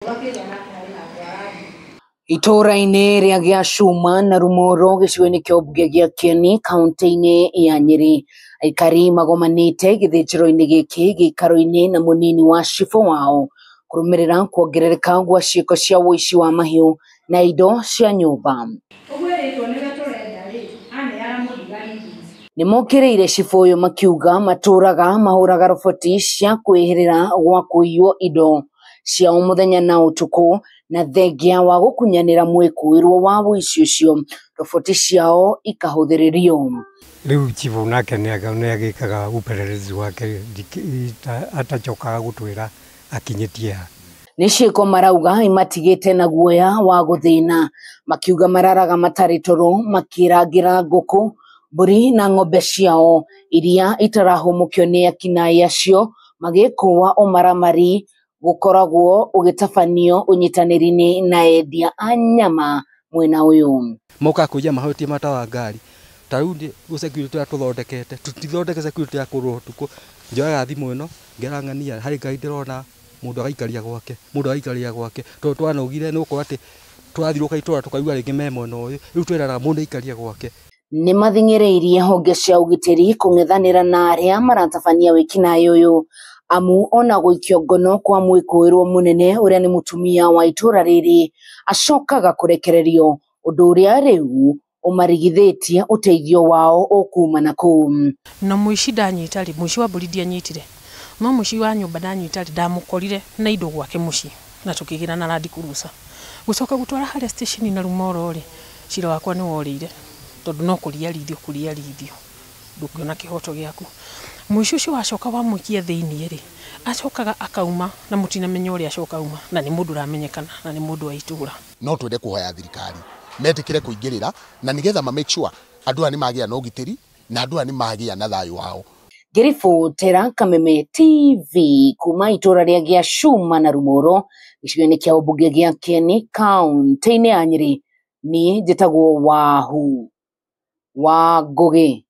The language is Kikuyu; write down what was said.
Ũgakĩgĩa nake harĩ handũ arathiĩ. Itũũra-inĩ rĩa Gĩacuma na Rumoro gĩcigo-inĩ kĩa ũmbunge gĩa Kieni kaunti-inĩ ya Nyĩrĩ, aikari magomanĩte gĩthĩnjĩro-inĩ gĩkĩ gĩikaro-inĩ na mũnini wa cibũ wao kũrũmĩrĩra kuongerereka gwa ciĩko cia ũici wa mahiũ na indo cia nyũmba. Ũguo ĩrĩtwo nĩwe tũrenda rĩ, aneana mũthigari. Nĩmokĩrĩire cibũ ũyũ makiuga matũraga mahũraga roboti cia kwĩhĩrĩra gwa kũiywo indo cia o mũthenya na ũtukũ na thengia wa gũkunyanĩra mwĩkũĩrwo wa ũici ũcio roboti ciao ikahũthĩrĩrio. Rĩu chibũ nake nĩ agĩkaga upelelezi wake, atacokaga gũtwĩra akinyĩtie ha. Nĩ ciĩko marauga imatigĩte na guoya wa gũthĩna, makiuga mararaga matarĩ toro makĩrangĩra ngũkũ, mbũri na ng'ombe ciao iria itarahũmũkio nĩ akinaĩ acio magĩkũa ũmaramari gũkoragwo ũgĩtabanio ũnyitanĩri-inĩ na endia a nyama mwena ũyũ. Mokaga kũiya mahũrĩtie matawa ngari. Ta rĩu security ũrĩa tũthondekete, tũtithondeke security ya kũrũa ũtukũ. Njoyaga thimũ ĩno ngera ng'ania harĩ ngari ndĩrona, mũndũ agaikaria gwake, mũndũ agaikaria gwake, tondũ twanogire nĩ gũkorwo atĩ tũrathiũrũrũka itũra tũkaigua rĩngĩ me mwena ũyũ. Rĩu twĩraga mũndũ aikarie gwake. Nĩ mathing'ĩrĩirie honge cia ũgitĩri kũng'ethanĩra na arĩa maratabania wĩkinaĩ ũyũ, amu ona gũikio ngono kwa mwĩkũĩrwo mũnene ũrĩa nĩ mũtumia wa itũra rĩrĩ acokaga kũrekererio, ũndũ ũrĩa rĩu ũmarigithĩtie ũteithio wao ũkuma na kũu. Na mũici ndanyita rĩ, mũici wa mbũri ndianyitire, no mũici wa nyũmba ndanyita rĩ, ndamũkorire na indo gwake mũciĩ na tũkĩgĩra na Land Cruiser. Gũcoka gũtwara harĩa station na Rumoro rĩ, cira wakwa nĩ worĩire tondũ no kũriarithio kũriarithio, ndũngĩona kĩhoto gĩaku. Mũici ũcio wacoka wamũikia thĩiniĩ rĩ, acokaga akauma na mũtinamenya ũrĩa acoka auma, na nĩ mũndũ ũramenyekana na nĩ mũndũ wa itũra. No twende kũhoya thirikari metĩkĩre kũingĩrĩra na nĩgetha ma make sure andũ aya nĩ magĩa na ũgitĩri na andũ aya nĩ magĩa na thayũ wao. Ngĩribotera Kameme TV kuma itũra rĩa Gĩacuma na Rumoro gĩcigo-inĩ kĩa ũmbunge gĩa Kieni kaunti-inĩ ya Nyĩrĩ, niĩ njĩtagwo Wahu wa Ngũgĩ.